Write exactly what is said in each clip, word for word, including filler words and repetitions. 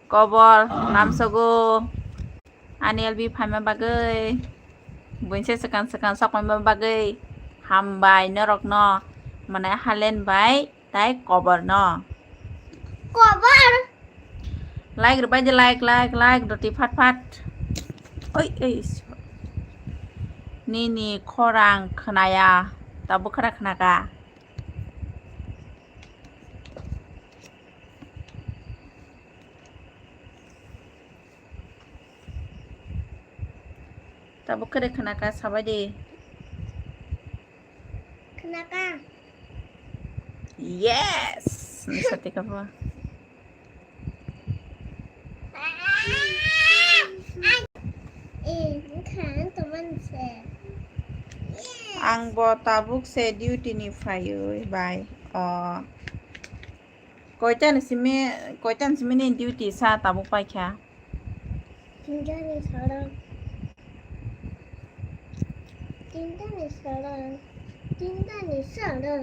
Kobor lamsogo. Ani L B phaima bagwi, buinse swkang swkang sokmaima bagwi hambai norokno, mane halen bai tai koborno. Kobor. Like rwbai di, like, like, like rwdi phat phat. Oi, oi, is-, nini khorang khnaya, tabuk khara khnaka. Tabuk khe de khnaka, sabai de. Khnaka. Yes! Ni sati ka bo. Eh, wngkha, tongmani se. Yes. Ang bo tabuk se duty ni phaiwi bai. Oh. Koita ni simi, koita ni simi ni duty sa tabuk paikha? Tinta ni sara. Tinta ni sara. Tinta ni sara.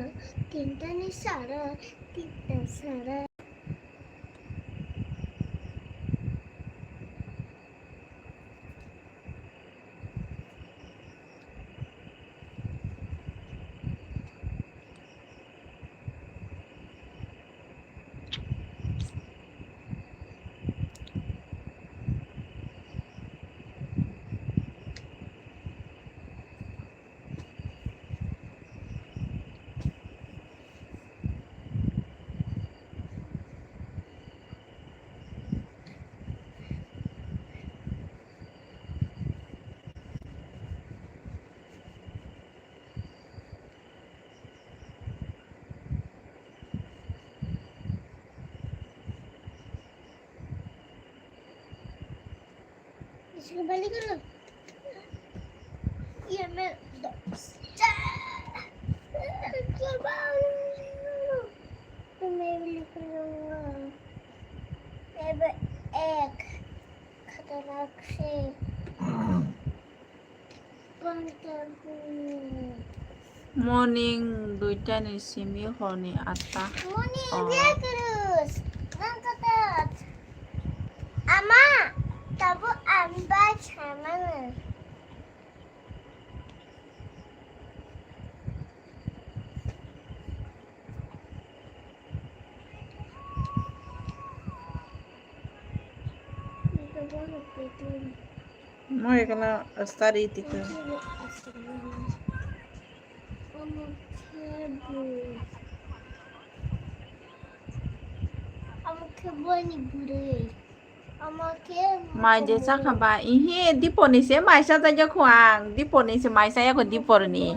Tinta ni sara. Tinta sara. Maybe look along. Maybe egg. Khatanak si. Morning duita ni simi horni atta. Morning, oh. Biakrus. Nang katat. Ama, tabu ambai chamana. Mo ekla study tito. Mai je chakha ba, ihi, Dipor ni se mai cha jagya kho ang, Dipor ni se mai cha ya kho, Dipor ni.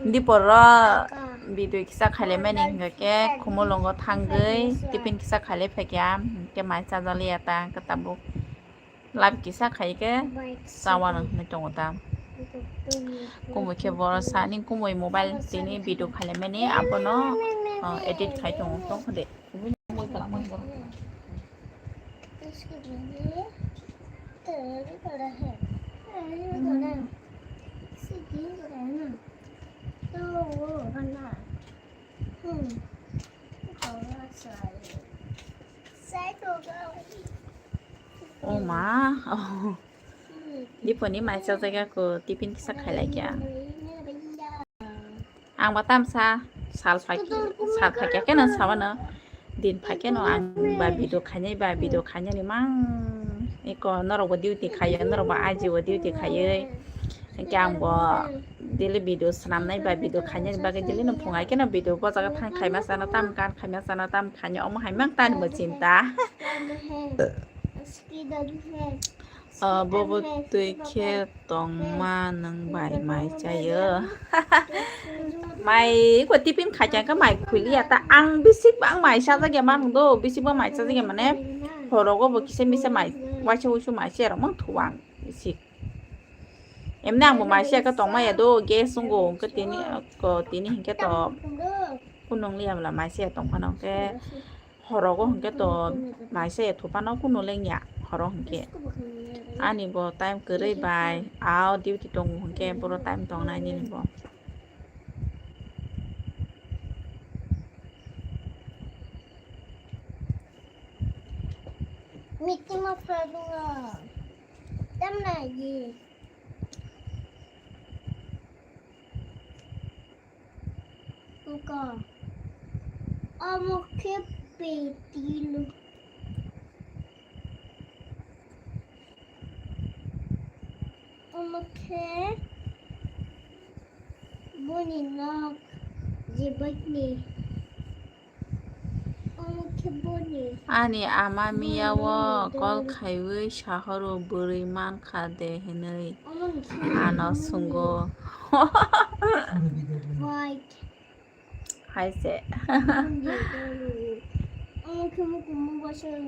Dipor ro video kisa khaile mani hingke, Khumulwngo thangwi tiffin kisa khaile phaikha, hingke mai cha jali ya ta, hingke tabuk live kisa khaike chawa nang hinwi tongo ta. Kumui khe boro sani kumui mobile tini video khaile mani abono, uh, edit khai tongo, tong kho de. इसके लिए तेल पड़ा है। तेल पड़ा है। हम्म। इससे घी पड़ा है ना, तो वो बना। हम्म। थोड़ा सा ये। सेट होगा भाई। Oh ma, oh. Dipor ni mai cha jagya kho, tiffin kisa khailai kya. Ang ba tamsa sal phai, sal phai kya keno sabano din phai keno ang ba video khainai ba video khainani mang eko norok bo duty khayo, norok bo aji bo duty khayo. Hingke ang bo daily video swnamnai ba video khainani bagwi daily no phungai keno video bo jaga thang khaima sano tam kan khaima sano tam khainai omo hai mang tani bo chinta. Abo bo twi khe tongma nwng bai mai chaio. Mai ko tiffin khaikha khe mai khuiliya ta ang bisik bang mai sajagya mang do, bisik bang mai sajagya mane horogo bo kisa misa mai waisa wuisu mai se rok mang thu ang bisik. Emne ang bo mai se khe tongmaya do, gas wngo hwnkhe tini ko tini hinkhe to kunung liya bwla mai se tongphano hwnkhe. Horogo hwnkhe to mai se thupano kunu lengya horo hwnkhe. Ani bo time kwrwi bai, ao duty tongo hwnkhe boro time tongnai nini bo. Mitima pradunga. Tamna ye. Uka. Omo khe petilo. Omo khe boni nok jebakni. Omo khe boni. Ani ama miya o call khaiwi sahoro bwrwi mankha de hinwi ano sungo. White. Hai se.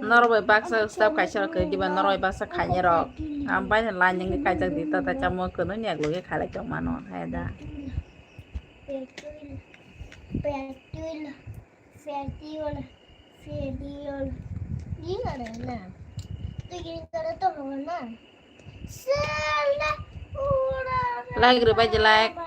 Norok bai baksa step kaisa rok kwrwi diba, norok bai baksa khainai rok. Ang bai line nungni kaijak di ta ta chamo kwrwini yak logi khalai tong mano hai da. Petrol, petrol, petrol, petrol. Ni gara na. Tu gini gara to ho na. Sala, ura, like rwbai di, like.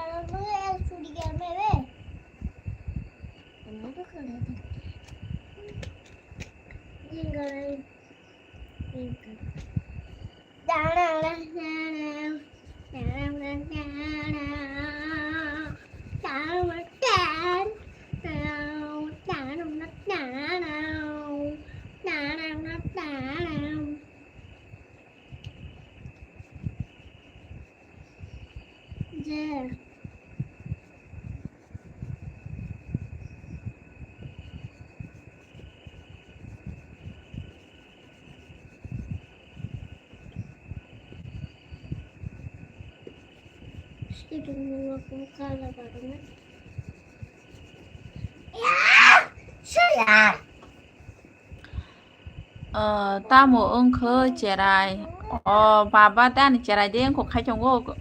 O, tamo wngkha cherai? O, baba, tei ani cherai de wngkha khai tongo.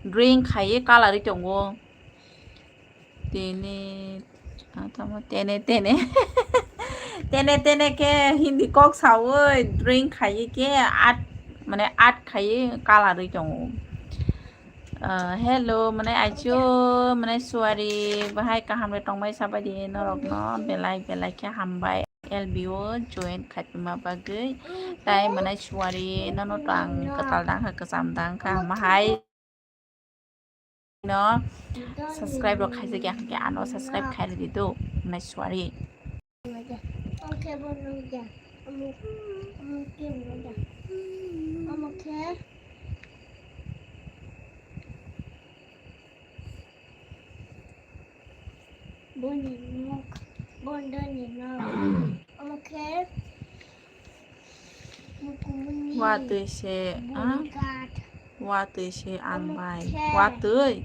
Drink khaiwi kalarwi tongo. Tene, ah, tamo tene, tene. Tene, tene khe Hindi kok sawi drink khaiwi khe at, mane at khaiwi kalarwi tongo. Ah, hello, mane aichu, mane suari, bahai kaham le tongbai sabai di norok no, belai, belai khe hambai. L B O join khaima bagwi. Tai mane suari, nono to ang kwtal dang kha, kwcham dang kha, mahai. No, subscribe rok khaijak ya hwnkhe ano subscribe khai rwdi do, nai suari. Omo khe bo nung ya. Omo, omo khe bo nung ya. Omo khe boni nok, bondoni nok. Omo khe Watwi se, ah? Watwi se ang bai. Watwi.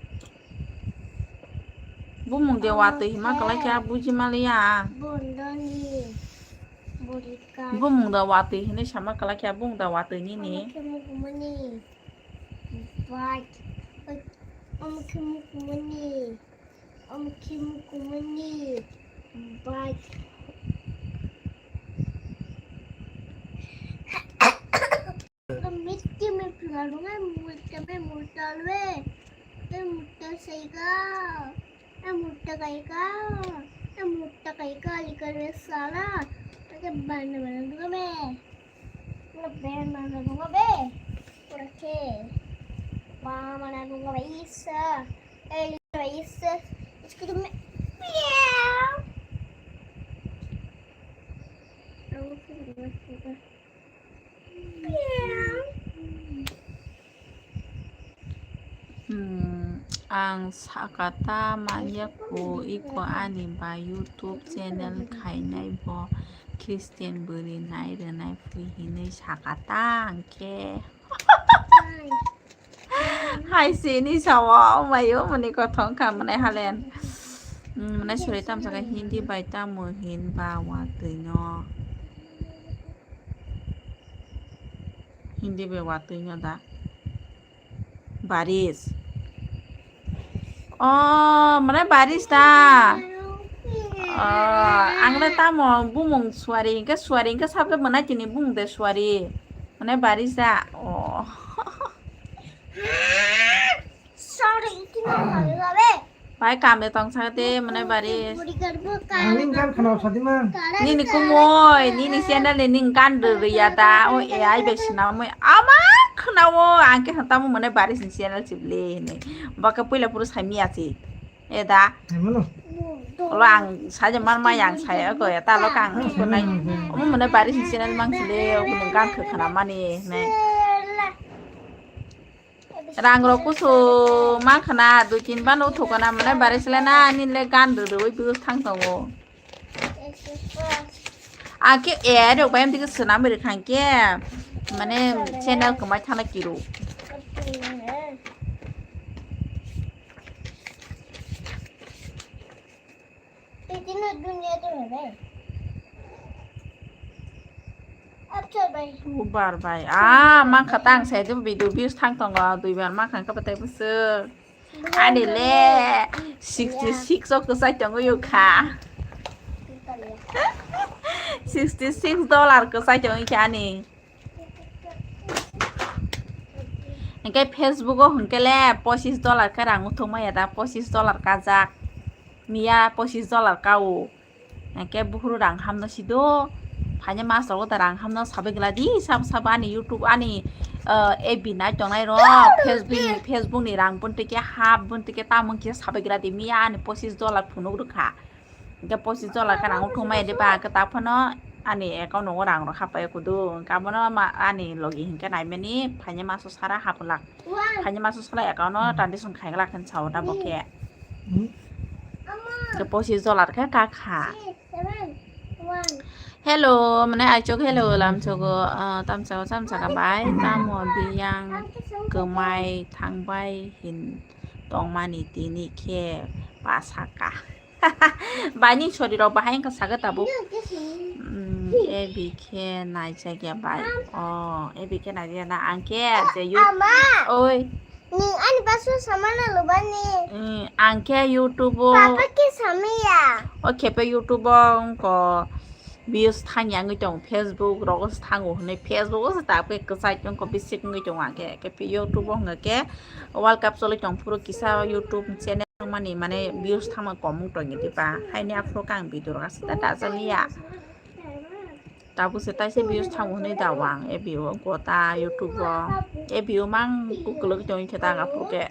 Bumung de watwi hima kwlai khe buji maliya. Bumung da watwi hinwi sama kwlai khe bumung da watwi nini. Omo khe mukumuni. Omo khe mukumuni bike. Mitti me pula lunga mutta me mutta lue. Te mutta saiga. E mutta kaika. E mutta kaika likar me sala. Te bana bana lunga me. Pura band mana nungo be. Pura khe. Ba mana nungo be isa. Eli be isa. Isko tu me. Piau. Aku sih nungo suka. Piau. Hmm, ang sakata manya ko iko ani ba YouTube channel khainai bo Christian bwrwi nai rwnai phui hinwi sakata ang khe. Hai sini sawa, oh mayo, mani kothong kha, mani halen. Hmm, mani suri tam saka Hindi bai tamo hin ba watwi no. Hindi bai watwi no da. Baris. Oh, mane baris ta. Oh, ang le tamo bumung suari, hingke suari, hingke sabda mane tini bumung de suari. Mane baris ta. Oh. Sorry, tini mane gabe. Bai kam de tong sa de mane bari. Ani gan khana sadi man. Nini kumoi, nini channel ni ning gan de ya da. O A I bai sinamoi. Ama khana o, ang ke hata mo mane bari sin channel chibli ni. Baka puila puru sami asi. E da. Emano. Olo ang saja mar ma yang saya ko ya ta lo kang ko nai. Omo mane bari sin channel mang sile o ning gan khe khana mani nai. Rang rok kusu ma khana dui tin ban uthukana mane bari sile na ani le gan de de oi bus thang tongo. Ake e rok bai amtike swnam ri khang ke mane channel kwmai thana kiru. Bubar bai. Ah, mang kha tang sai de video views thang tongo, dui bar mang kha ka patai busu. Ani le sixty six o kwchai tongwi kha. Sixty six dollar kwchai tongwi kha ani. Hwnkhe Facebook o hwnkhe le pochis dollar khe rang uthukma ya da, pochis dollar kajak. Miya pochis dollar ka o. Hwnkhe buphuru rang hamno sido. Phaina mas rogo da rang hamno sabai gladi sabo sabo ani YouTube ani, uh, F B nai tongnai rok Facebook ni, Facebook ni rang buntwi khe hap buntwi khe tamung khe sabai gladi miya ani pochis dollar phunuk rwkha. Hwnkhe pochis dollar khe rang uthukma ya de ba khe ta phano ani account o rang rok hapai kudu. Hwnkhe abono ma ani logi hwnkhe naimani phaina maso sara hap glak. Phaina maso sala account o transaction khai glak hinwi sao da bo khe. Hwnkhe pochis dollar khe ka kha. Hello, mane aichuk hello lamsogo, ah, tamsao samsaka bai, tamo biyang kwmai thangbai hin tongmani tini khe pasaka. Bai ni sori rok bahai wngkha saga tabuk. Mm, A B khe naijak ya bai. Oh, A B khe naijak ya na ang khe je you. Oi. Ning ani pasu samana lubani. Mm, ang khe YouTube o. Papa khe samaya. O khe pe YouTube o wngko views thang ya wngwi tong Facebook rogo se thango hwnwi Facebook o se ta khe kwchai wngko bisik wngwi tong ang khe. Khe pe YouTube o hwnga khe World Cup choli tong phuru kisa YouTube channel mani mane views thangma kom wng tong di ba. Haini aphuru khe ang video rok aswk ta ta chaliya. Tabuk se taisa views thango hwnwi da o ang A B o gota YouTube o. A B o mang kukuluk tongwi khe ta ang aphuru khe.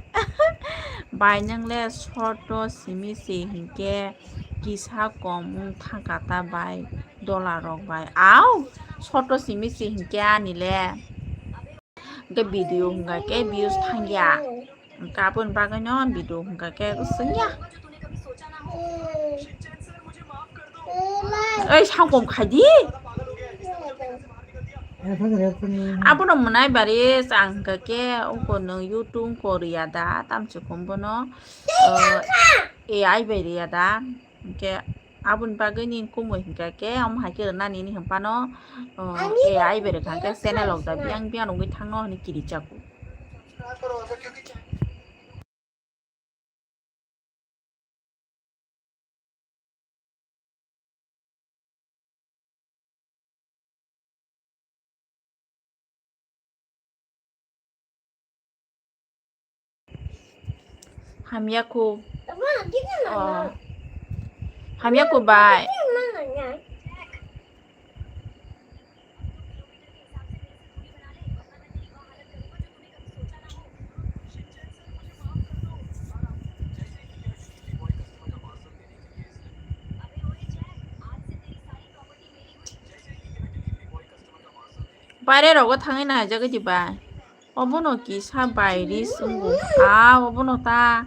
Bai nwng le short o simi se hinkhe kisa kom wng thangkha ta bai dollar rok bai. Au short o simi se hinkhe ani le. Hwnkhe video hwnkha khe views thangya. Hwnkhe aboni bagwino video hwnkha khe swngya. Ei, sangkom khaidi. Abono mwnai bari ang hwnkha khe ungko nwng YouTube ko riya da, tamchikhum bono, uh, A I bai riya da. Hwnkhe aboni bagwi ni kumui hwnkha khe omo hai khe rwnani hinwi hwnphano, uh, A I bai rwkha hwnkhe channel rok da biyang biyang rwngwi thangno hinwi kirijago. Hamya kho. Oh. Hamya kho bai. Baire rogo thangwi naijagwi di bai. Obono kisa bai risk wngo. Ah, obono ta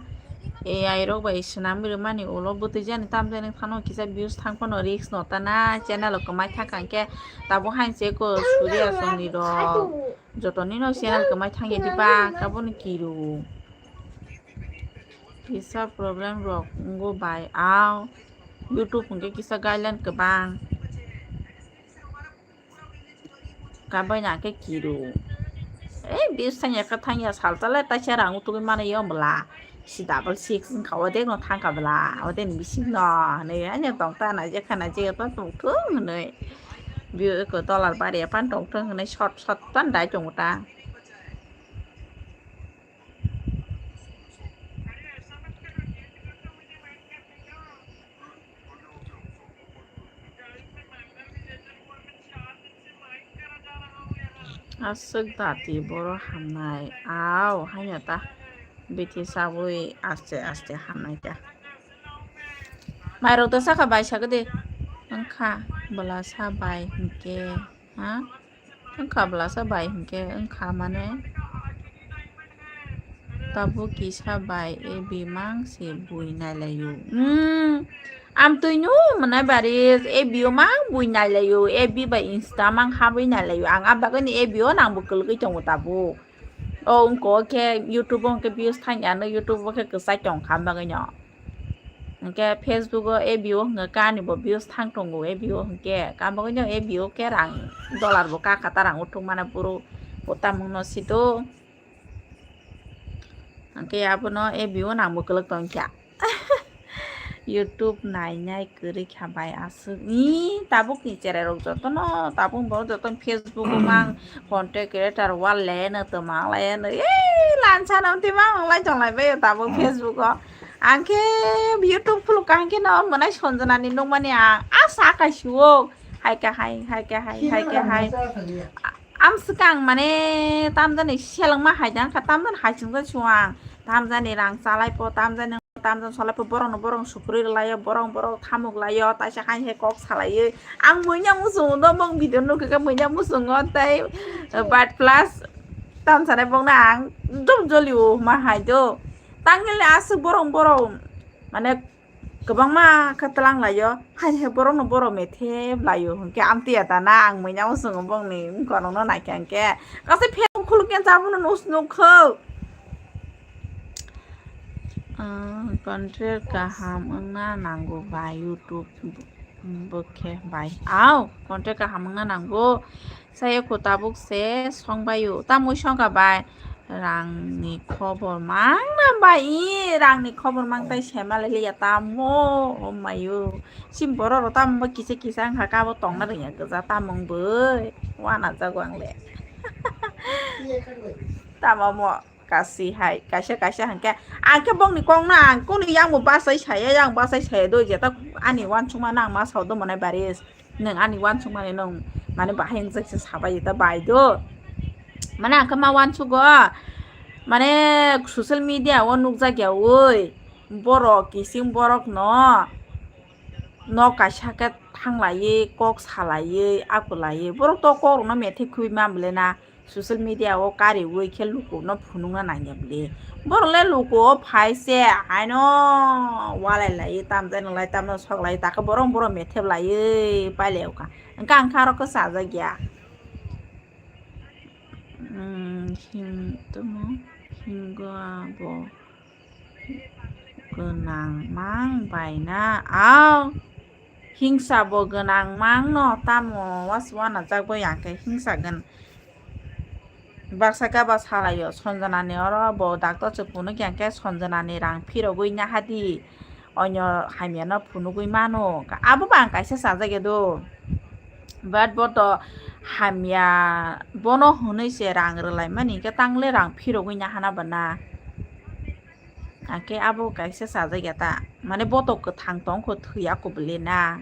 A I rok bai swnamwi rwmani ulo bwtwi jani tamjani phano kisa views thang phano risk no ta na channel o kwmai thangkha hwnkhe tabuk hainse ko suri asongni rok. Jotonino channel kwmai thangya diba, kaboni kiru. Kisa problem rok wngo bai, au YouTube hwnkhe kisa guideline kwbang. Kabai na khe kiru. Ei, views thangya khe thangya, salsa le taisa rang utugwi mano yo bwla. Si double six wngkha, odekno thangkha bwla, odekni bisingno hinwi haino tongta naijak kha naijak khe tongthung hinwi. View eko dollar bariya phano tongthung hinwi short short phano dai tongo ta. Aswk dati boro hamnai. Au, haino ta. Bithi sabwi aste aste hamnai ta. Mairok da saka bai sagade. Wngkha bwlasa bai hinkhe. Ha? Wngkha bwlasa bai hinkhe wngkha mane. Tabuk kisa bai A B mang se bui nailaio. Hmm. Amtwino mwnai baris A B o mang bui nailaio. A B bai Insta mang habwi nailaio. Ang a bagwino A B o nangbo kwlwgwi tongo tabuk. O wngkha khe YouTube o hwnkhe views thang ya, no YouTube o khe kwchai tong kha bagwino. Hwnkhe Facebook o A B o hwnkhe ani bo views thang tongo A B o hwnkhe. Ka bagwino A B o khe rang dollar bo ka kha ta rang uthuk mane buru bo tamungno sito. Hwnkhe abono A B o nangbo kwlwk tong kha. YouTube nainai kwrwi kha bai aswk. Ni tabuk ni cherai rok jotono tabuk bo jotono Facebook o mang content creator wal le no to mang lai no. Ei lansa no ti mang lai tong lai bai tabuk Facebook o. Ang khe YouTube khuluk kha hwnkhe no mwnai Sanjana ni nukmani ang asa kai suwok. Hai ka hai, hai ka hai, hai ka hai. Am swkang mane tamjani selengma hai jang kha, tamjani hai chwng jani suang, tamjani rang chalai po, tamjani tamjani salai po, borok no borok sukrui rwlaio, borok borok thamuk laio, taisa hai hai kok salaiwi. Ang muinya muchungo do bong video nukha khe muinya muchungo tei but plus tamsanai bongno ang dum jolio ma hai do. Tangkhe le aswk borok borok mane kwbangma khe twlang laio, haini hai borokno borok methe laio hwnkhe amtwi ya dana ang muinya muchungo bongni bwkha rokno naikha hwnkhe kaisa pherang khuluk khe chabono nus nukho. Ah, content kaham wngna nango ba YouTube bwkhe bai. Au, content kaham wngna nango. Saya ko tabuk se songbaio. Tamui songka bai. Rangni khobor mang na bai. I, rangni khobor mang tai sema le liya tamo. Oh mayo. Sim borok ro tamo kisa kisa wngkha kabo tongna rwngya kwja tamung boi. Wana jago ang le. Tamo mo. Kasi hai, kaisa kaisa hwnkhe, ang khe bongni kokno ang kunu yang bo bachai saya, yang bachai saya do, jeta ani uansukma nang ma sao do mwnai baris, nwng ani uansukmani nwng mane bahai wngjakse sabai ta bai do, mane ang khe ma uansugo, mane social media o nukjak ya oi, borok kising borok no, nok kaisa khe thanglaiwi kok salaiwi akulaiwi borok to kokrokno methai khwi ma bwle na. Social media o kariwi khe lukuno phunukna nangya bwle. Borok le luku o phai se haino walai lai tamjani lai tamno sok lai takhe borok borok methep lai pailai kha. Hwnkhe ang kha aro khe chajak ya. Hmm, him tamo hingo abo. Gwnang mang bai na, au, hingsa bo gwnang mang no, tamo was wana jak bo yang khe hingsa gwn-, baksa khe ba salaio, Sanjana ni oro bo doctor se phunuk yang khe Sanjana ni rang phirogwi naha di, onyo hamya no phunugwi mano, abo bo ang kaisa chajak ya do, but bo to hamya, bono hwnwi se rang rwlai mani khe tang le rang phirogwi naha na bo na. Hwnkhe abo kaisa chajak ya ta, mane botok kwthang tong kho thwi ya kho bwle na.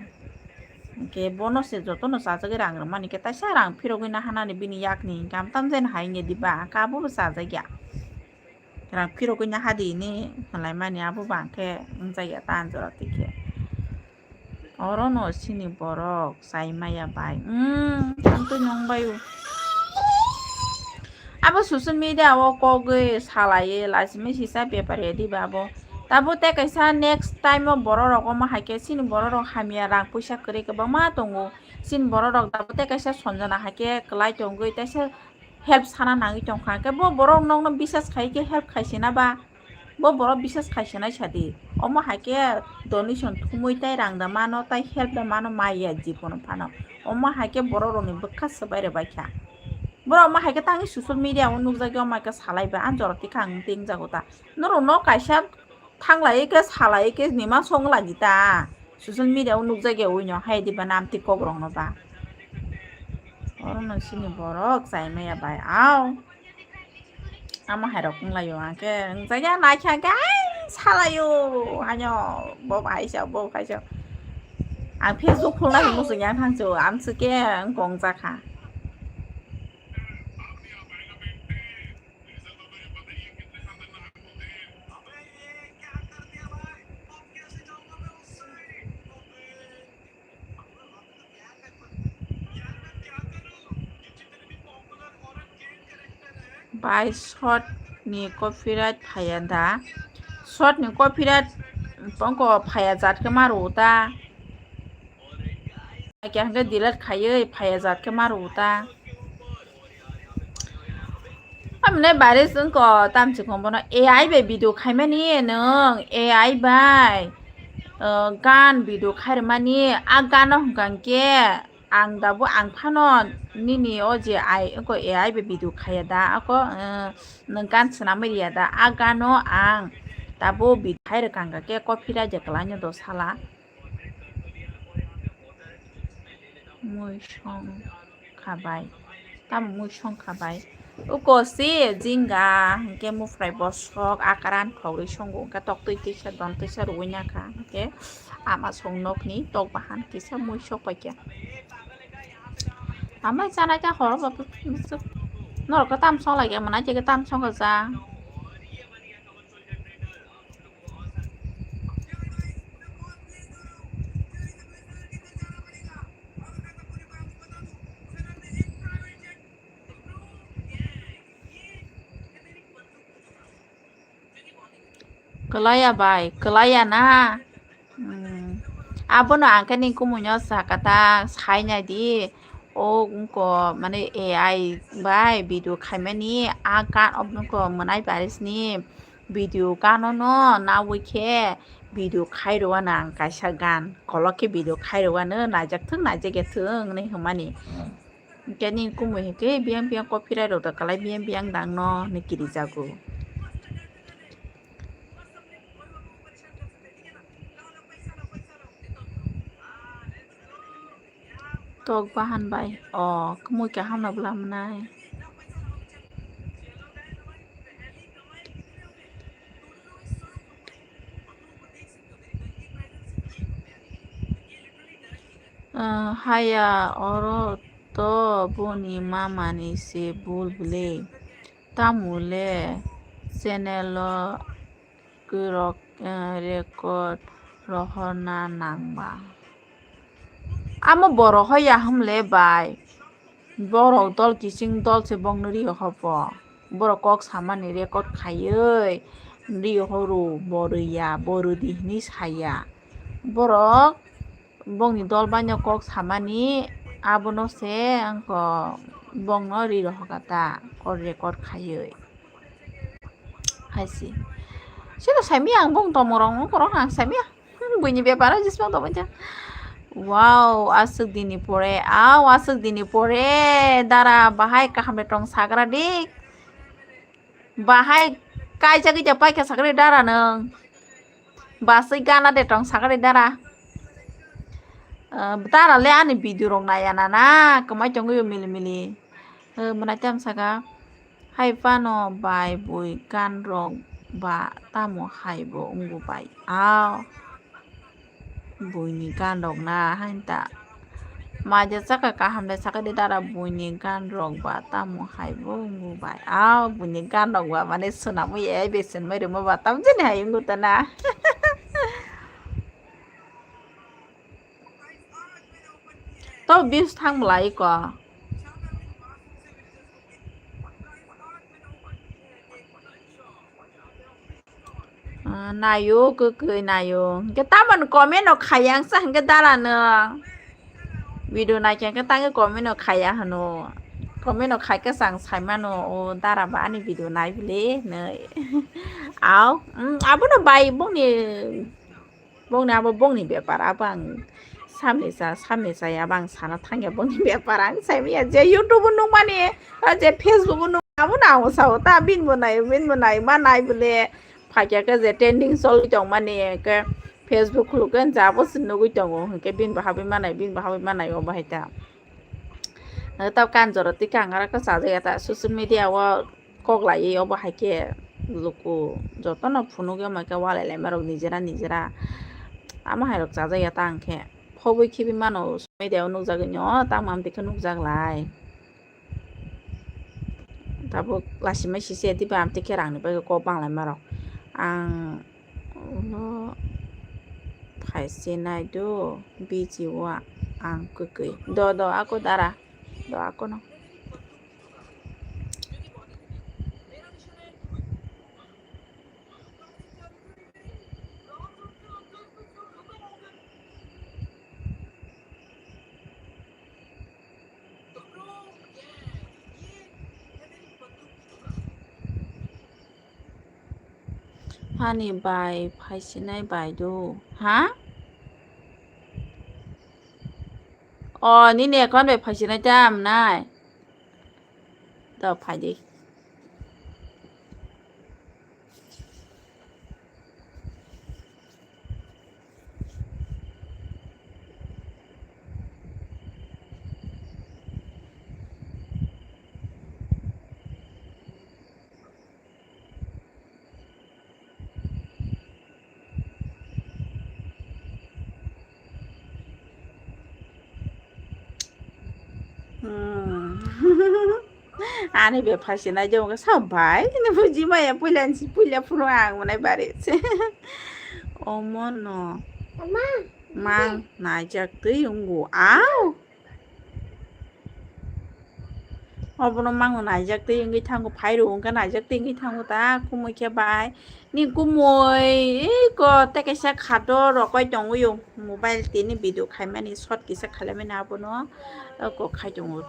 Hwnkhe bono se jotono chajagwi rang rwmani khe taisa rang phirogwi nahanani bini yakni income tamjani hai wngya diba, hwnkhe abo bo chajak ya. Rang phirogwi naha di hinwi hwnlaimani abo bo hwnkhe wngjak ya ta anjora twi khe. Oro no chini borok chai maya bai. Umm, ang twi nwng bai o. Abo social media o kogwi salaiwi laisimi sisa bepar ya diba abo. Tabo tei kaisa next time o borok rok omo hai khe chini borok rok hamya rang puisa kwrwi kwbangma tongo. Chini borok rok tabo tei kaisa Sanjana hai khe kwlai tongwi teisa help sana nangwi tongkha. Hwnkhe bo borok nokno bisas khai khe help khaisina ba? Bo borok bisas khaisinai sadi. Omo hai khe donation thumui tai rang da mano, tai help da mano, maya jibono phano. Omo hai khe borok rokni bwkha swbai rwbai kha. Borok omo hai khe tangwi social media o nukjagwi omo hai khe salai ba, ang jora tikha ang tingjago ta. Norok no kaisa thanglai khe salai khe nima song lagi ta. Social media o nukjagwi ui no hai diba nam tik kok rok no ba. Oro no chini borok chai maya bai au. Amo hai rok wng lai o, ang khe wng jak ya, nai khe ang khe, ai, salai o, haino, bo bai sa, bo bai sa. Ang Facebook khulna se muchung ya thang se o, ang se khe wng kong jak kha. Pai short ni copyright phaiya da? Short ni copyright ongko phaiya jat khe ma rw ta. Khe hwnkhe delete khaiwi phaiya jat khe ma rw ta. Amne baris ongko tamchi khon bono A I bai video khaimani nwng A I bai, uh, gan video khairwmani a gano hwnkha hwnkhe ang dabu ang phano nini o je ai ongko A I bai video khaiya da ako, uh, nwng gan swnamwi riya da a gano ang dabu video khairwkha hwnkha khe copyright je kwlaino do sala. Mui song khabai. Tamo mui song khabai. Uko si jingga, hwnkhe mufrai bosok, akaran thogwi songo, hwnkhe toktwi kisa, don kisa rwui nakha, hwnkhe ama song nokni tok bahan kisa mui sok paikha. Amai chanai kha horo bo norok khe tam song lai khe, mwnai khe tam song kha ja. Kwlaiya bai, kwlaiya na. Hmm. Abono ang khe ni kumuino sakha ta, sai nai di. O ungko mane A I bai video khaimani, a gan ungko mwnai baris ni video gano no nawi khe video khairwano ang kaisa gan. Kolok khe video khairwano naijak thung, naijak ya thung hinwi hwnmani. Hwnkhe nini kumui hwnkhe biyang biyang copyright rok da kwlai biyang biyang dang no hinwi kirijago. Tok bahan bai o kumui kaham no bwla mwnai. Ah, haya, oro to boni mamani se bul bwle. Tamo le channel o kwrwk, eh, record rohorna nangba. Amo borok hoi ya hwnle bai. Borok dol kiching dol se bongni rio hopo. Borok kok samani record khaiwi rio horo bo rwya, bo rwdi hinwi saya. Borok bongni dol baino kok samani abono se angko bongno ri rohoka ta call record khaiwi. Hai si. Sino saimaya ang bong tomorok wngkorok ang saimaya. Hmm, buini beparo jismang tongmani. Wow, aswk dini pore. Aw, aswk dini pore. Dara bahai kaham de tong sagra dik. Bahai kaijagwi ja paikha sakhe dara nwng. Baswi gana de tong sakhe dara. Ah, dara le ani video rok naiya nana, kwmai tongwi o mili mili. Eh, mwnai tam saka, hai phano bai bui gan rok ba tamo hai bo wngo bai. Aw. Buini gan rok na hain ta. Maja saka kaham de saka de dara buini gan rok ba tamo hai bo wngo bai. Aw, buini gan rok ba mane swnamwi ai besenmai rwma ba tam jani hai wngo ta na. To views thang bwlai ko. Ah, naio, kwkwi naio. Hwnkhe tamoni comment no khaiya wngsa hwnkhe dara no. Video naikhe hwnkhe tangwi comment no khaiya hwno. Comment no khaikhe chang saimano, o dara ba ani video nai bile hinwi. Aw, mm, abono bai bongni, bongni abo bongni bepar, abo ang samni cha, samni chaya abo ang sana thangya bongni bepar ang saimaya je YouTube o nukmani, o je Facebook o nuk, abono ang sao ta bini bo nai, bini bo nai, ma nai bole phaikya khe je trending choli tongmani khe Facebook khuluk khe jabo se nugwi tongo hinkhe bini bo habwi manai, bini bo habwi manai obo hai ta. Tei kanjoro tei kangara khe chajakya ta social media o kok laiwi obo hai khe luku jotono phunukya hwnba khe walai laima rok nijera nijera. Tamo hai rok chajakya ta hwnkhe phobwi khibi mano media o nukjagwino tamo amtwi khe nukjak lai. Tabuk lachimai sise diba amtwi khe rangni bagwi kok bang laima rok. Ang ulo phaise naidu biji o ang kwkwi. Do do ako dara. Do akono. Ani bai phaisinai bai do. Ha? O, nini account bai phaisinai tam nai. To phai di. Hmm. Ani be phaisinai jong sa bai ni buji maya puila puila phuru ang manai bari se. Omo no. Mang naijak twi wngo. Au. Obono mango naijak twi wngwi thango, phairo wngkha naijak twi wngwi thango ta, kumui khe bai. Ni kumui, iko tei kaisa khato rokoi tongwi o, mobile tini video khaimani, short kisa khailaimani abono, oko khai tongo.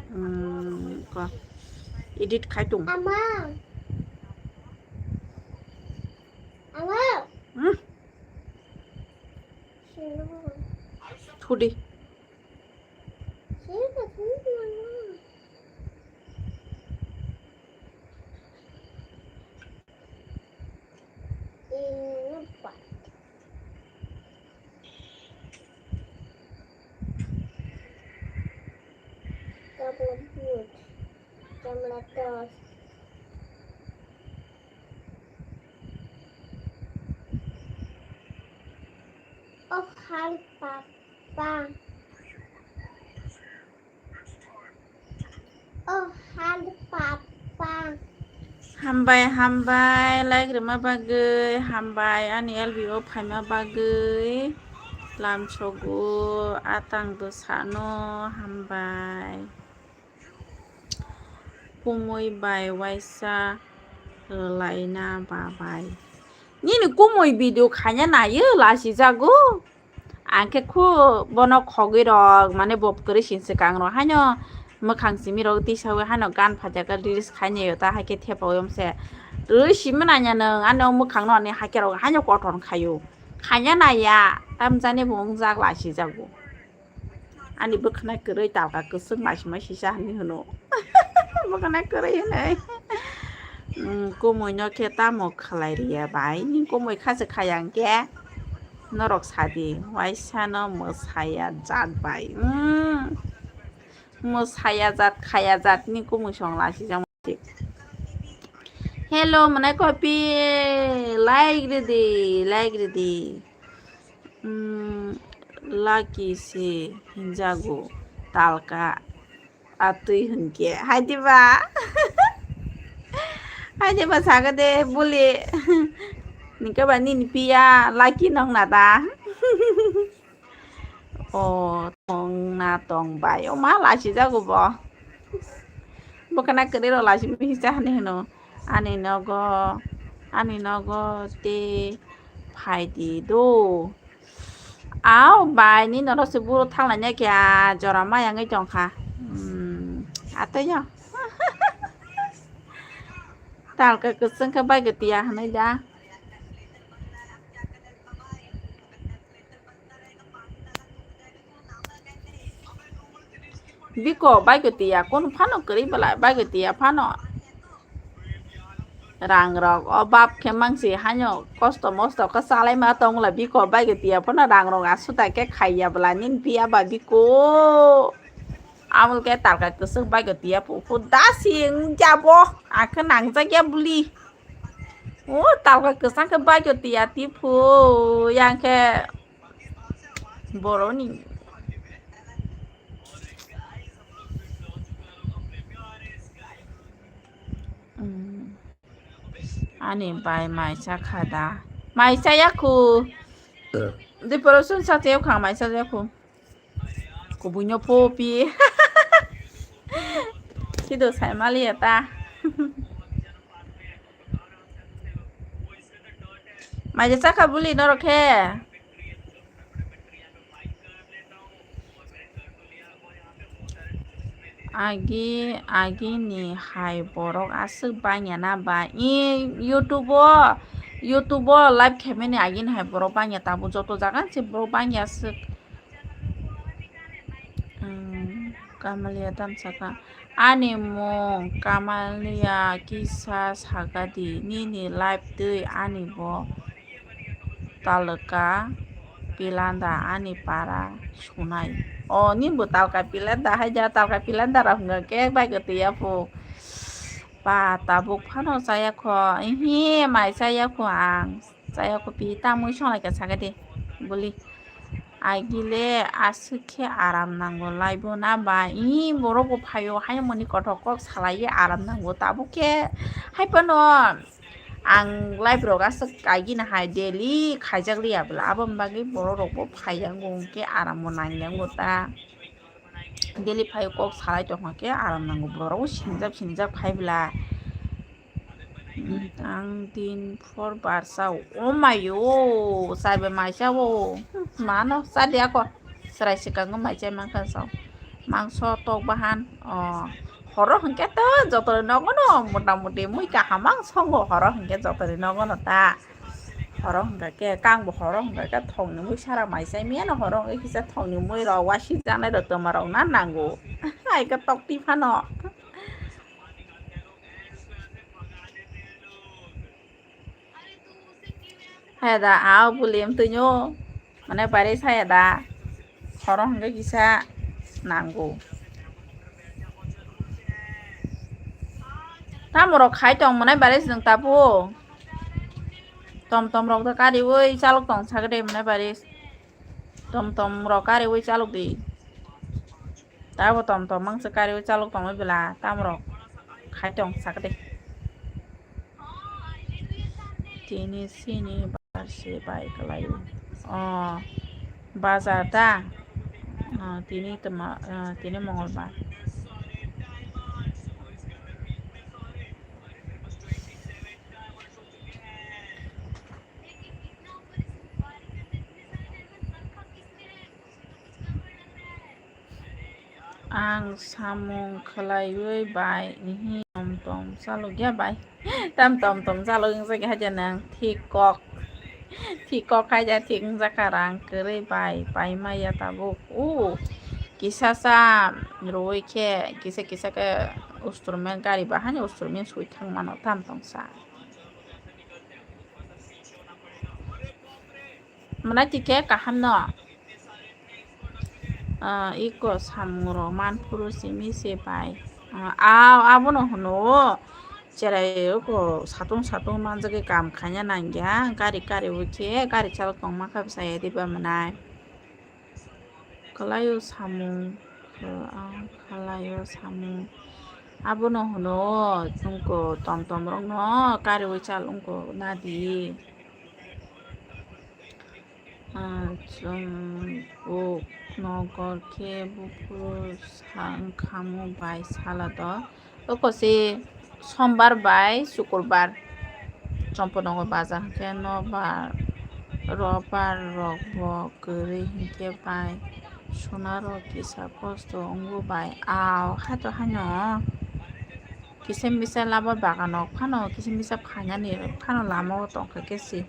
Hmm, ko edit khai tongo. Ama. Ama. Hmm? Thudi. Oh, hi, Papa. Oh, hi, Papa. Hambai, hambai, like rwma bagwi, hambai, ani L B o phaima bagwi, lamsogo, atang bwsano, hambai. Kumui bai waisa rwlaina babai. Nini kumui video khaina nayo lasijago. Ang khe khu bono khogwi rok mane bob kwrwi sin swkang rok haino mwkhang simi rok tisawi haino gan phaijak reels khainai ta hai khe thepa wi se rwi simi nanya nwng ano mwkhang no ani hai khe rok haino kothon khaio khaina naya tamjani bo wngjak lasijago. Ani bwkhwnai kwrwi talka kwchwng maisi maisi cha hinwi hwno. Bwkhwnai kwrwi hinwi. Mm, kumui no khe tamo khlai riya bai? Ni kumui kha se khaya hwnkhe norok sadi. Waisa no mwsaya jat bai. Mm. Mwsaya jat khaya jat ni kumui song lasi jang. Hello, mwnai kopi, like ridi, like ridi. Mm, lucky se hinjago, talka atwi hwnkhe. Hai diba? Hai diba saga de, buli. Ningke ba nini piya, lucky nong na da? O tong na tong bai. O ma lasi jago bo. Bo kana kwrwi rok lasi misa hani hino. Ani nogo, ani nogo te phai di do. Au bai ni norok se buro thang lai kya jora ma yang tong kha. Hmm, atoi yo. Talka kwchwng khe bai gwi tiya hinwi da. Biko bai gwi tiya, kunu phano kwrwi bwla bai gwi tiya phano. Rang rok o bap khe mangsi haino kosto mosto khe chalai ma tong bwla biko bai gwi tiya phano rang rok asuda khe khaiya bwla nini piya ba biko. Aboni khe talka kwchwk bai gwi tiya phu phu dasi wng jabo ang khe nang jak ya bwli. O talka kwchang khe bai gwi tiya ti phu yang khe. Boroni. Mm. Ani bai maisa kha da. Maisa ya khu. Depression sa teo kha maisa ya khu. Kubuino popi. Kido sai mali ya ta. Maisa kha buli norok khe. Agi, agi ni hai borok aswk bangya na ba? I YouTube o YouTube o live khaimani agini hai borok bangya, tabuk joto jaga se borok bangya swk. Hmm, Kamalia tamsaka. Ani mung Kamalia kisa sakadi, nini live twi ani bo talka pilanda ani para sunai. O, ni bo talka pilanda hai ja, talka pilanda rok hwnga khe bai kwtwi ya phu. Pa tabuk phano chaya kho, ihi mai chaya kho ang. Chaya kho pi tamui songlaika sakadi buli. Agile aswk khe aram nango laibo na ba, i borok bo phaio, hai mani kothok kok salai aram nango, tabuk khe hai phano ang live rok aswk kaigina hai daily khaijak liya bwla, aboni bagwi borok rok bo phaiya, wng khe aram bo nangya wng ta, daily phaio kok salai tongkha khe aram nango, borok bo sinijak sinijak phai bwla. Ang din phor barsa o mayo, saibe maisa o. Mano sadi ako. Serai sikang o maisa mangkha sao. Mangso tok bahan. O, horo hwnkhe to joto ni nogo no mota moti mui kaham ang songo, horo hwnkhe joto ni nogo no ta. Horo hwnkha khe kang bo horo hwnkha khe thong ni mui sara maisa miya no, horo hwnkhe kisa thong ni mui rok wasi janai rok toma rok na nango. Ai khe tok ti phano. Heda, ao bulim tunyo. Mane bare saya da. Horo hwnkhe kisa nango. Tamo rok khai tong mane bare jeng tabu. Tom tom rok da kari oi chalok tong sagade mane bare. Tom tom rok kari oi chalok di. Tabo tom tom mangsa kari oi chalok tong oi bela tam rok khai tong sagade. Tini sini bar se bai kalai o. O, bazar ta? O, tini tama, o, tini Mongolbar. Ang samung khlaiwi bai, ihi tom tom chalokya bai. Tam tom tom chalok wngjakya haja nang thik kok. Thik kok haja thik wngjakha rang kwrwi bai, paimaya tabuk. U, kisa sa rwui khe, kisa kisa khe usturmen gari bahani usturmen sui thang mano tam tom sa. Mwnai tikhe kaham no. Ah, iko samung rok man phuru simi se bai. Ah, abono hwno o. Cherai oko satung satung manjagwi kam khaina nangya. Gari gari o khe gari chalok tongma kha bwsai diba mwnai. Kwlaio samung, khlaio samung. Abono hwno o, chwngko tom tom rokno kariwi chal wngko nadi. Ah, chwng buk nokol khe buphuru sa wngkhamu bai sala do. Oko se sombar bai sukurbar Chomponogor bazar hwnkhe nobar robar rok bo kwrwi hwnkhe bai suna rok kisa kosto wngo bai. Ao hato haino kisa misa lama bagan rok phano kisa misa phainani phano lama o tongkha khe se.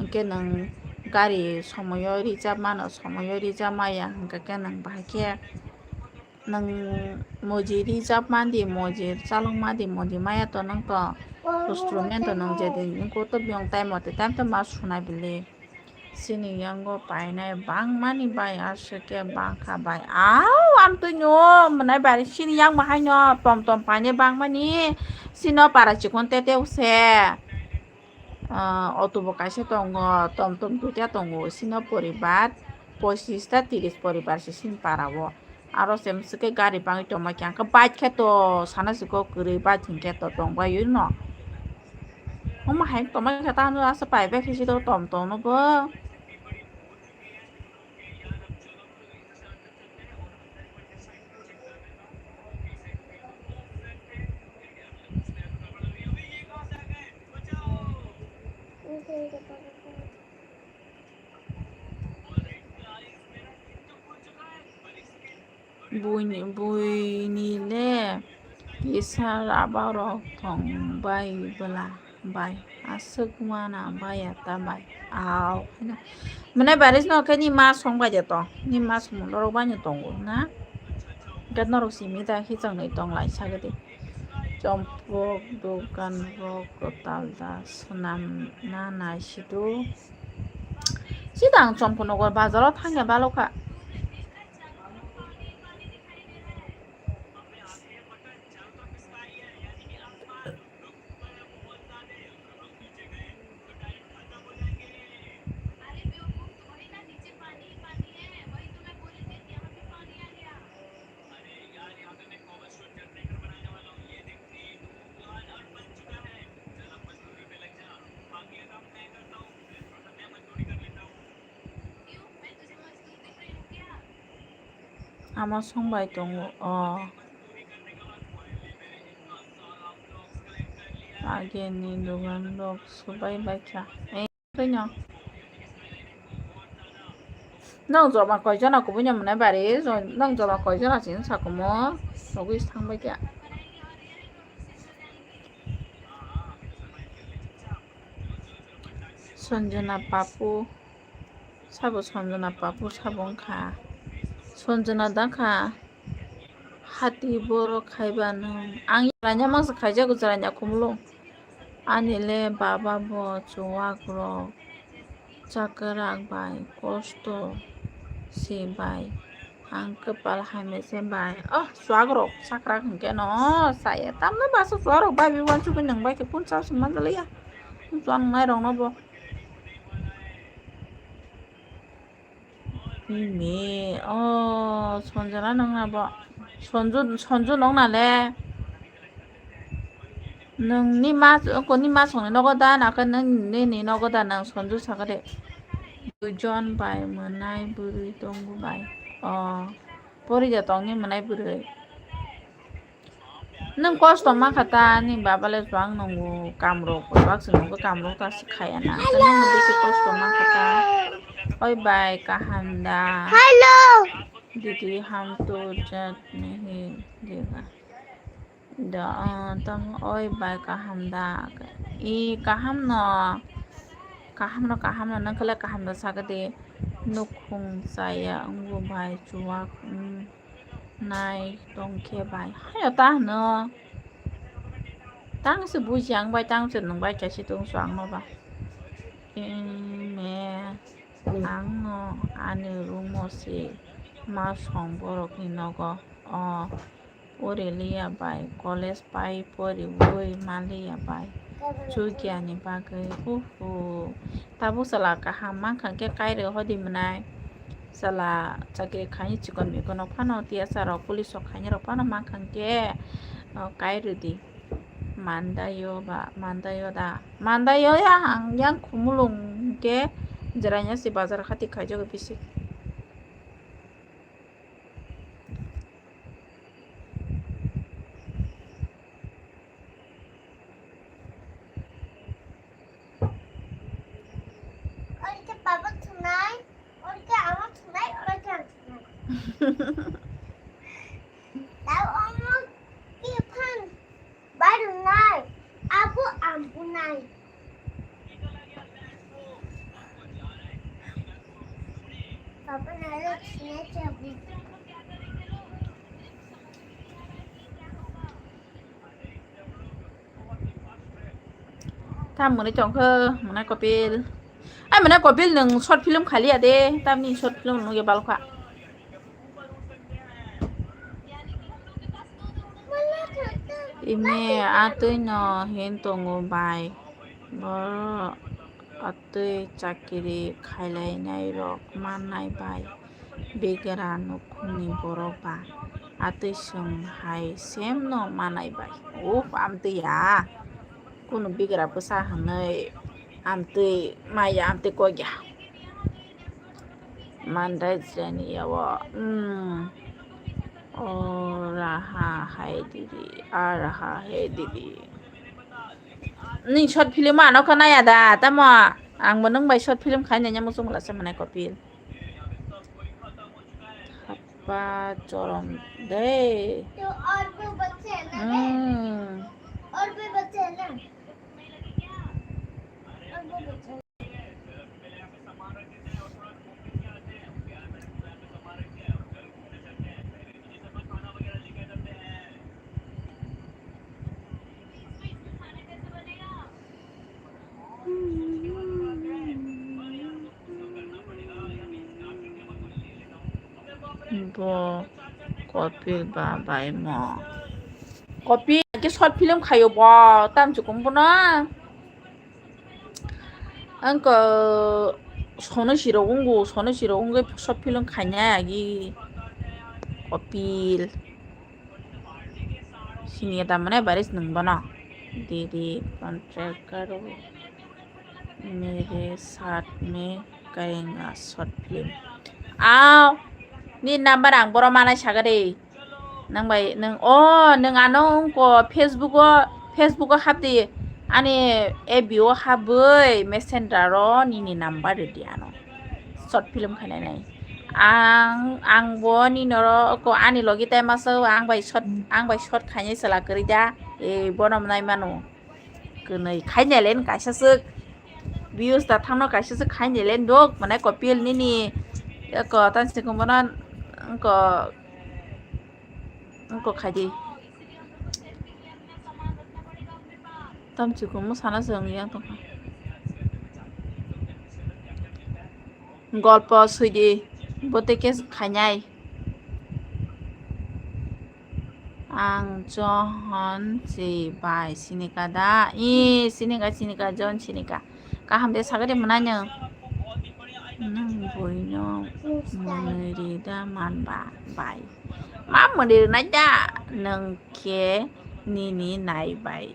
Hwnkhe nwng gari somoyo rijak mano, somoyo rijak maya hwnkhe nwng bahai khe nwng moji rijak mandi, moji chalok mandi, moji maya to nwng to instrument to nwng je din wngkuk to biyong time mate time to ma sunai bili. Chini yango painai bangmani bai aswk khe bangkha bai. Au, amtwino mwnai bai chini yang bahaino tom tom painai bangmani. Chini para chikon tete use. Ah, auto bo kaisa tongo, tom tom duita tongo. Chini poribar pochis ta tiris poribar se chini para o. Aro se mswk khe gari bangwi tongma khe, ang khe bike khe to sana siko kwrwi bike hinkhe to tongbai no. Omo hai tongma khe ta ano asa pai bai khe si to tom tom no bo. Buini, buini le kisa raba rok thong bai bwla. Bai, aswk mana baya ta bai. Au, haino. Mane baris no khe ni ma song bai de tong. Ni ma song norok bai no tongo na. Gat norok simi ta hichang noi tong lai sagadi. Chompok dogan rok kwtal da swnam na nai sidu. Sidang Chompok nogo bazaro thangya balokha. Ama song bai tongo o. Ageni dogan rok subai baikha. Ei, twi no. Nong joma koi jona kubui no mwnai bari, nong joma koi jona chini sakumo. Nogwi thang baikha. Sanjana Papu. Sabo Sanjana Papu sabo wngkha. Sanjana dakha. Hati borok khaiba nwng. Ang ranya mangsa khaijago jaranya khumulung. Ani le baba bo chuwak rok chakrak bai kosto si bai. Ang kwpal hamya se bai. Oh, chuwak rok chakrak hwnkhe no saya. Tamno basa chuwak rok bai bai wansugwi nwng bai khe puncha se manjaliya. Chuwak nwngnai rok no bo. Mimi, oh, Sanjana nung na bo. Sanju, Sanju nung na le. Nung ni ma, ko ni ma song ni nogo da, na ka nung ni, ni nogo da, nung Sanju saka de. Duijon bai mwnai bwrwi tongo bai. Oh, pori ja tong ni mwnai bwrwi. Nwng kosto mankha ta, ni baba le chuwak nungo, kamrok, chuwak se nungo, kamrok ta se khaya na. Nwng bisi kosto mankha ta. Oi bai, kaham da? Hello. Didi ham to jat nahi dega. Da, ah, tamo oi bai, kaham da? I kaham no. Kaham no, kaham no, nwng khe le kaham da sagadi. Nukhung chaya wngo bai, chuwak, mm. Nai tongkhe bai. Hayo ta hwno. Tang se buji ang bai, tang se nwng bai, kaisa tong su ang no ba. Eme, ang no ani room o se ma song borok ni nogo. O Aurelia bai college pai poriwi maliya bai. Chukia ni bagwi. Uhu. Tabuk sala kaham mankha khe kairwi hodi mwnai. Sala chakri khaini chikon mikon rok phano T S R rok police rok khaini rok phano mankha khe, o, kairwdi. Mandayo ba, mandayo da. Mandayo ya ang yang khumulung khe jwraina se bazar khati khaijago bisi. Ori khe baba thunai, ori khe ama thunai, ori khe ang thunai. Tao omo khe phan bai rwnai, abo ang bunai. Baba nai rw thunai khe ang bunai. Tam mwnwi tongkhe, mwnai Kopil. Ai, mwnai Kopil, nwng short film khaliya de, tamni short film nukya balkha. Ime atwi no hin tongo bai. Boro atwi chakiri khailainai rok mannai bai. Bigra nukhungni borok ba atwi chwng hai semno manai bai. Uf, amtwi ya. Kunu bigra bwsa hwnwi amtwi maya amtwi kok ya. Mandai jani yawo. Hmm. O raha hai didi. A raha hai didi. Ni short film ano kha naya da, tamo? Ang bo nwng bai short film khai nanya muchung la se manai Kopil. Thapa chorom de. Hmm. Bo Kopil ba bai mo. Kopil ke short film khayo bo, tam chukum bono. Angko sono siro ungu, sono siro ungu short film khainai agi Kopil. Sini ta mane baris nung bono. Didi contract karo. Mere saath mein karenge short film. Aw, ni number ang boro manai sagade. Nang bai, nang, o, nang ano ko Facebook o, Facebook o hapdi. Ani F B o habwi Messenger o nini number rwdi ano. Short film khainai nai. Ang, ang bo ni noro ko ani logi tai masa ang bai short, ang bai short khainai sala kwrwi da. E, bono nai mano. Kwnwi khainai len kaisa swk. Views da thangno kaisa swk khainai len dok, mane Kopil nini. Ko tan se ko bono ko, ko khaidi. Tam se ko mo sana se yang tongkha. Golpo swidi, bote ke khainai. Ang Johon si bai sinika da? I sinika, sinika, John sinika. Kaham de sagade mwnai nw. Nang boino mwnwi ri da man ba bai. Ma mwnwi rwnai da? Nang khe nini nai bai.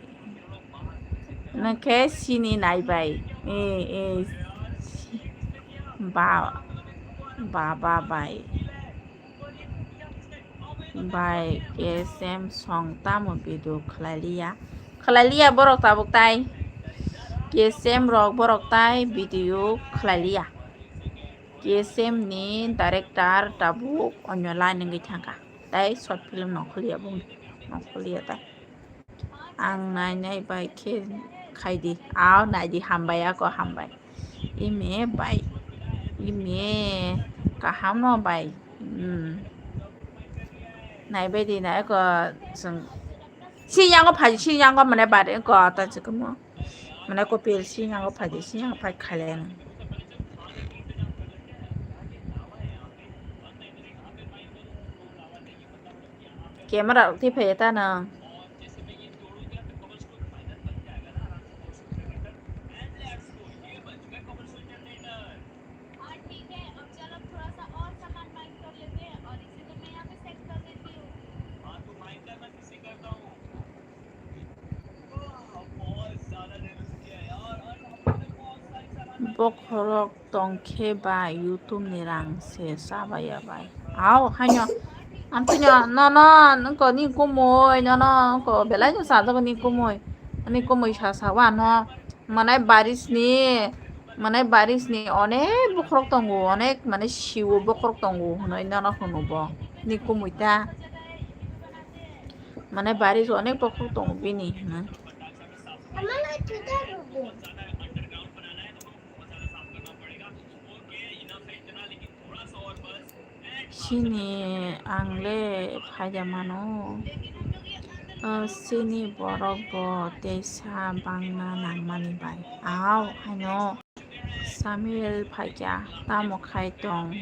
Nang khe sini nai bai. E, e, si-, ba, baba bai. Bai, K S M song tamo video khlai liya. Khlai liya borok tabuk tai. K S M rok borok tai video khlai liya. K S M ni director tabuk onyo line wngwi thangkha. Tai short film nongkhorliya bung, nongkhorliya tai. Ang nainai bai khe khaidi. Aw, naidi, hambai, ako hambai. Ime bai. Ime kaham no bai. Hmm. Naibai di, nai ako chwng. Si yango phai, si yango mane bari ko ta chikmo. Mane Kopil si yango phai di, si yango phai khaileng. Camera rok twi phai ta nang. Bokhorok tongkhe ba YouTube ni rang se chabaya bai. Aw, haino. Amtwino, nono, nungko ni kumui, nono, nungko belai no sajago ni kumui. Ani kumui sa sa wa no. Manai baris ni, manai baris ni onek bokhorok tongo, onek mane siwo bokhorok tongo, hwnwi nono hwno bo. Ni kumui ta. Mane baris onek bokhorok tongo bini, hwnwi. Chini ang le phaida mano. O, chini borok bo teisa bangna nangmani bai. Aw, haino. Samil phaikya, tamo khai tong?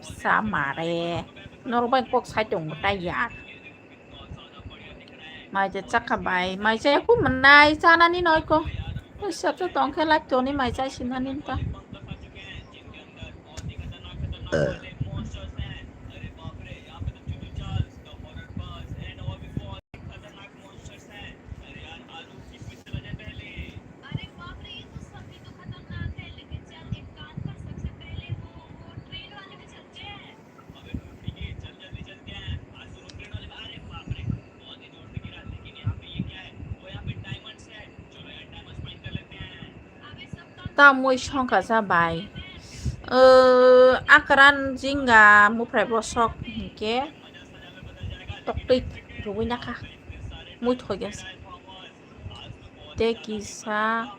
Samare. Norok bai kok sai tongo tai ya. Mai cha chakha bai, mai cha ku manai chanani noi ko. Oi, sab to tong khe lak toni mai cha sinani ta. Tamwi songkha sa bai. O, akran jingga muphrai bosok hinkhe toktwi rwui nakha. Mui thoi khe sa. Tei kisa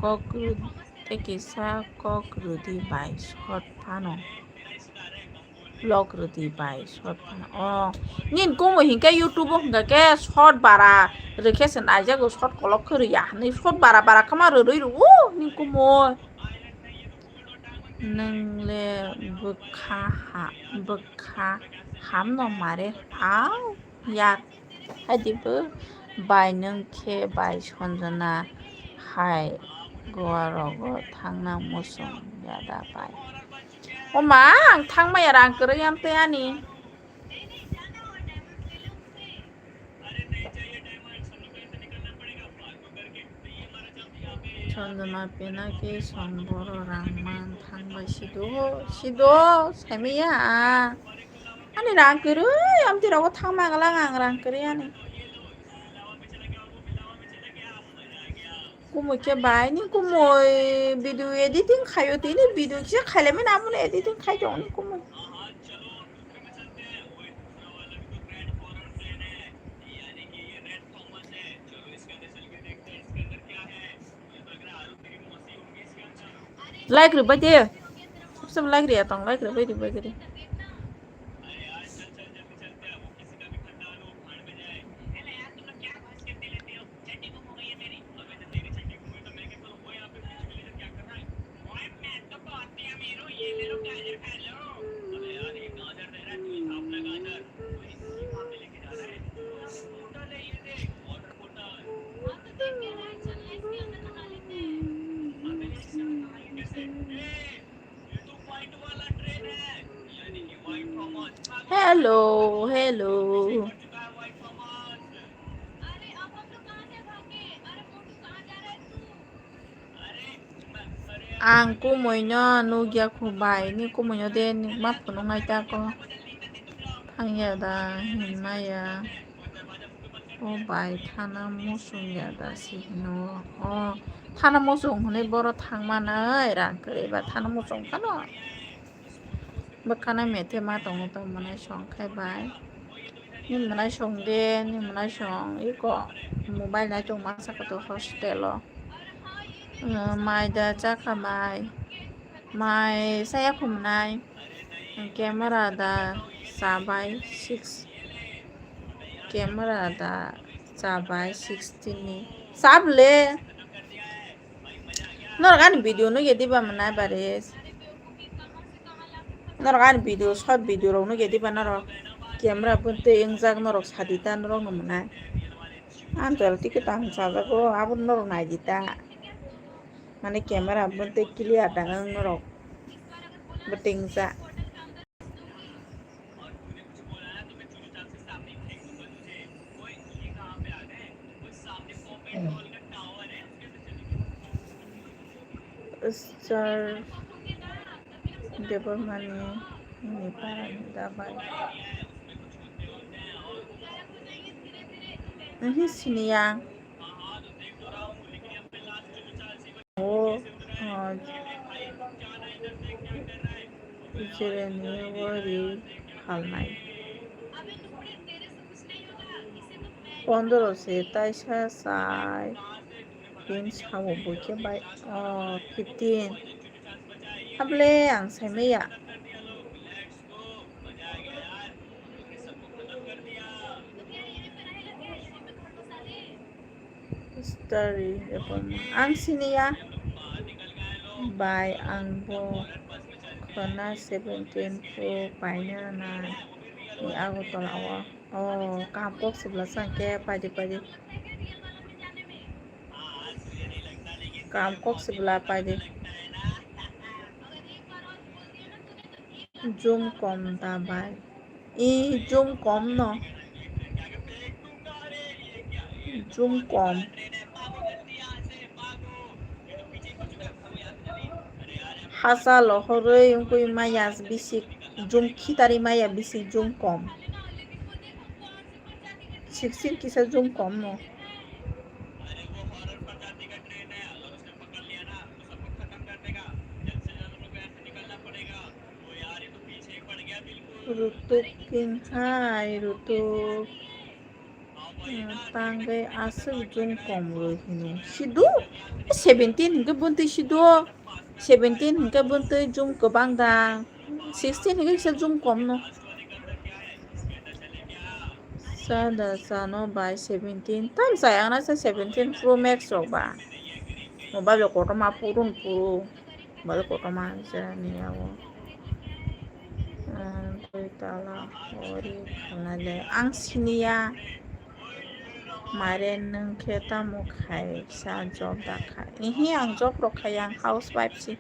Kok rw-, tei kisa kok rwdi bai short phano. Vlog rwdi bai short phano. O, nini kumui hinkhe YouTube o hinkha khe short bara rwkhe se naijago, short kolok khe rwya hinwi short bara bara khe ma rwrwi rwo nini kumui. Nwng le bwkha ha-, bwkha hamno mare au yak. Haidi bo bai nwng khe bai Sanjana hai Goa rogo thangna muchung ya da bai. O ma, ang thangmaya rang kwrwi amtwi ani. Sanjana pena ke song boro rang man thangbai sido, sido, saimaya. Ani rang kwrwi, amtwi rogo thangma gala ang rang kwrwi ani. Kumui khe bai ni kumui video editing khaio tini video kisa khailai mani abono editing khai tong ni kumui. Like rwbai de. Sub like rwya tong, like rwbai de bai de. Hello, hello. Ang kumui no nukya kho bai, ni kumui no de ma phunuk nai ta ko. Thangya da hinmaya. O bai thana muchung ya da si hino. O thana muchung hwnwi boro thangmanai rang kwrwi ba thana muchung phano. Bwkhana methe ma tongo to mwnai song khai bai. Ni mwnai song de, ni mwnai song iko mobile nai tong ma saka to hostel o. Mai da chakha bai. Mai saya khumnai. Camera da sa bai six. Camera da sa bai sixteen ni. Sable. Norok ani video no ye diba mwnai baris. Norok ani video, short video rok no ye diba norok. Camera bwtwi wngjak norok sadi ta norok no mwnai. Ang jora ticket ang chajago, abo norok nai di ta. Mane camera bwtwi clear da wng norok. Bwtwi wngjak. Star Debbarmani ni para ni dabai. Nahi siniya. O, ah, jereni wari halnai. Pondro se taisa sai. Tin sao bo khe bai, o, fifteen. Able ang saimaya. Story, ang siniya bai ang bo khwna seventeen pro paina nai ni Agartala o. O kaham kok sibla chang khe paidi paidi. Kaham kok sibla paidi. Zoom kom da bai. I zoom kom no. Zoom kom. Hasa lohorwi wngwi maya bisi zoom khitari maya bisi zoom kom. Sixteen kisa zoom kom no. Rutuk kin hai, Rutuk. Tangwi aswk jung kom rw hino. Sido? Seventeen hinkhe buntwi sido. Seventeen hinkhe buntwi jung kwbang da. Sixteen hinkhe kisa jung kom no. Sada sano bai seventeen. Tam sai ang na sa seventeen Pro Max rok ba. Mobile rok kotorma purun puru. Mobile kotorma jani yago. Ang tala ori khanale ang siniya. Mare nwng khe tamo khai sa job da kha? Ihi ang job rok khaya, ang housewife si.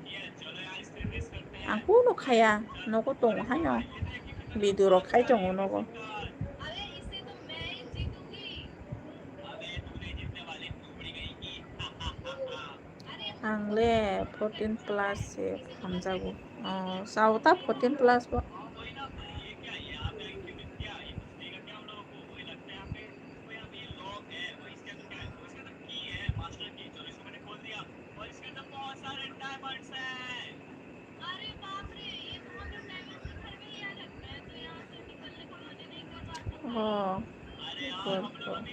Ang kunu khaya, nogo tongo haino. Video rok khai tongo nogo. Ang le fourteen plus se hamjago. Oh, sao ta fourteen plus bo. Oh, good, good.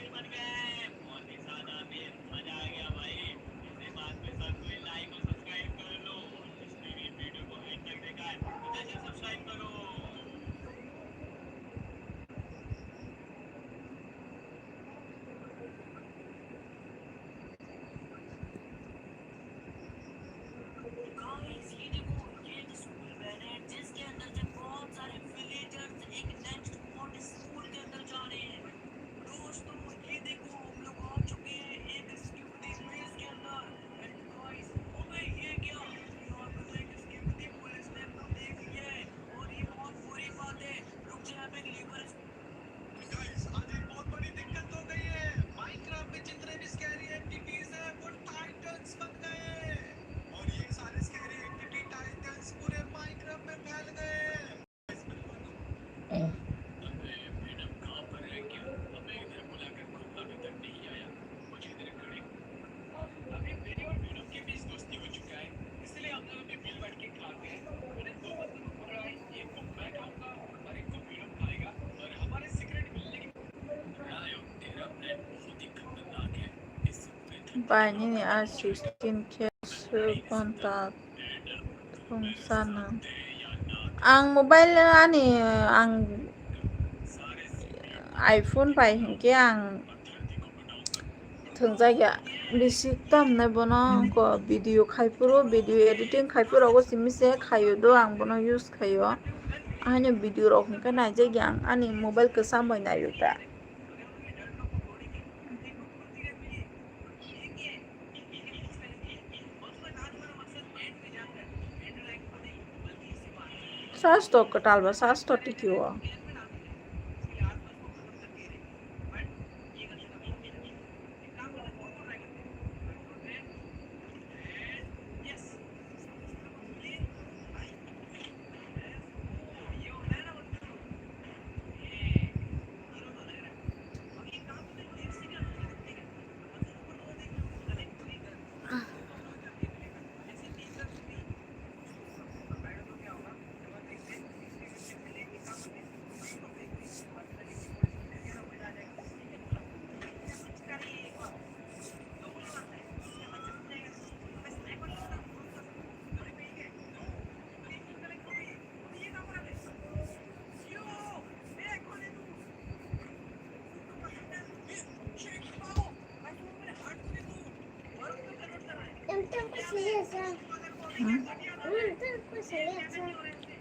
Bai nini a sixteen K swk gonta thwng sana. Ang mobile ani ang iPhone bai hinkhe ang thwngjak ya. Bisi tamnai bono ko video khai phuru, video editing khai phuru rogo simi se khaio do ang bono use khaio. Ahaino video rok hinkhe naijak ya ang ani mobile kwcham bai naio ta. Charge to kwtal ba, charge to tiki o.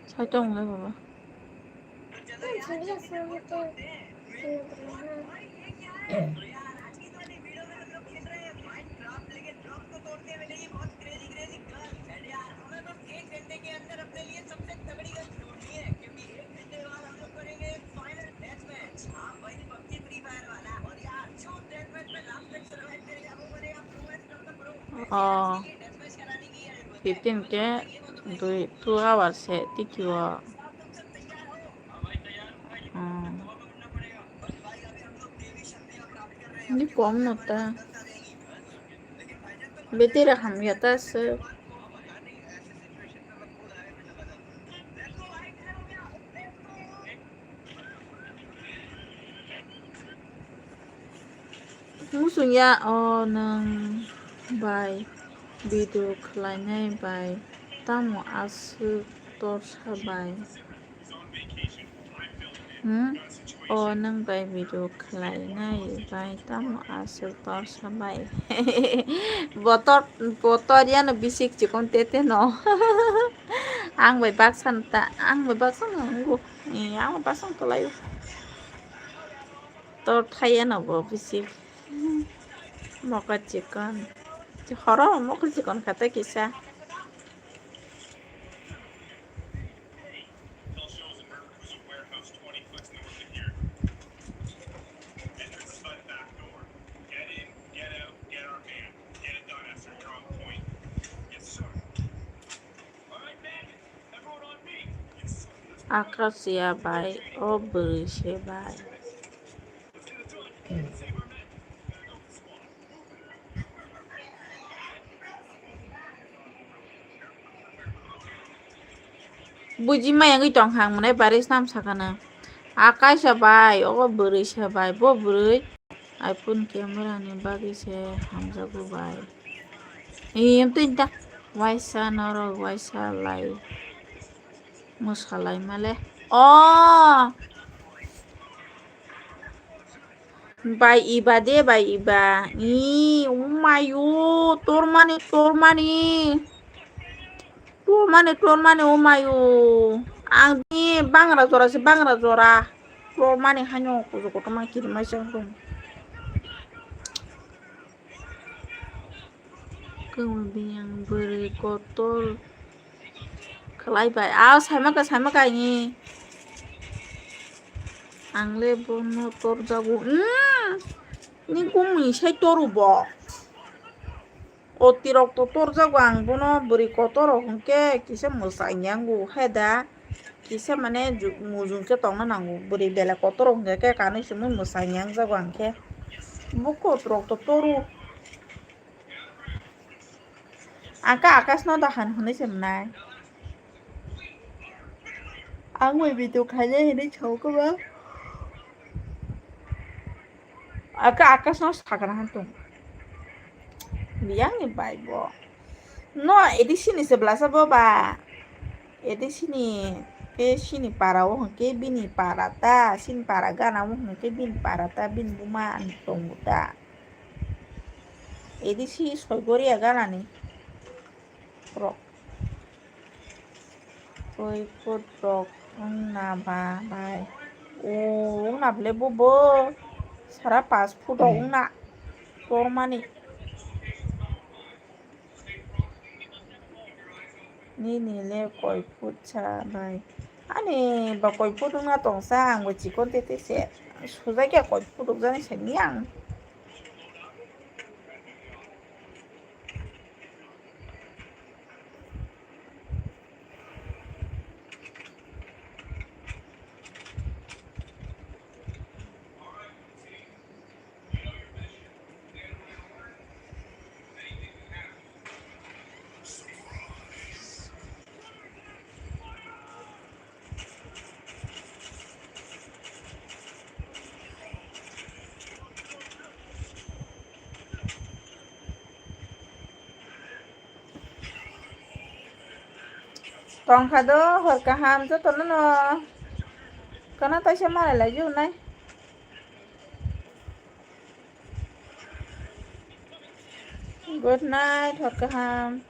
Saitong le baba. Oh, fifteen K dui, two hours se tiki o. Hmm. Ni kom no ta. Betera hamya ta se. Muchungya o nwng bai video khlainai bai tamo aswk torsa bai? Hmm? O nwng bai video khlainai bai tamo aswk torsa bai? Botor, botor yano bisik chikon tete no. Ang bai baksa ta, ang bai baksa no nungo. Eh, ang bai baksa no tolai. Tor thai yano bo bisik. Mokol chikon. Horo mokol chikon kata kisa. Akasia bai, o bwrwi se bai. Buji maya wngwi tong kha, ang mwnai baris nam sakana. Akaisa bai, obo bwrwi se bai, bo bwrwi iPhone camera ni bagwi se hamjago bai. Em twi ta waisa norok waisa lai mwsalai male. O! Bai iba de, bai iba. Ih, umayo, tormani, tormani. Tormani, tormani, umayo. Ang ni bangra jora se, bangra jora. Tormani haino kuju kotorma kiri mai se wngkhe. Kwmwi biyang bwrwi kotor khlai bai. Ah, saimaka, saimaka ini. Ang le bono torjago. Mm. Ni gumni sai toru bo. Otirok to torjago ang bono bwrwi kotor rok hwnkhe kisa mwsai yango hai da. Kisa mane ju-, mujung khe tongna nango. Bwrwi belai kotor rok hwnkhe khe kanwi simi mwsai yang jago ang khe. Bo kotor rok to toru. Ang khe Akash no dahan hwnwi se mwnai. Ang bai video khainai hwnwi sao kwbang. Ang khe Akash no sakna han tong. Biyang ni bai bo. No, A D C ni se blasa bo ba. A D C ni, tei sini para o hwnkhe bini para ta, sini para gana o hwnkhe bini para ta, bini buma ani tongo ta. A D C soi goria ganani rok. Koi foot rok wngna ba bai. O wngna bole bo bo sara pas foot rok wngna tormani. Nini le koi foot sa bai? Ani ba koi foot wngna tong sa, ang bo chikon tete se. Sujai khe koi foot rok jani sani ang. Tongkha do, hor kaham jotono no. Kana taisa malai lai jwnai. Good night, hor kaham.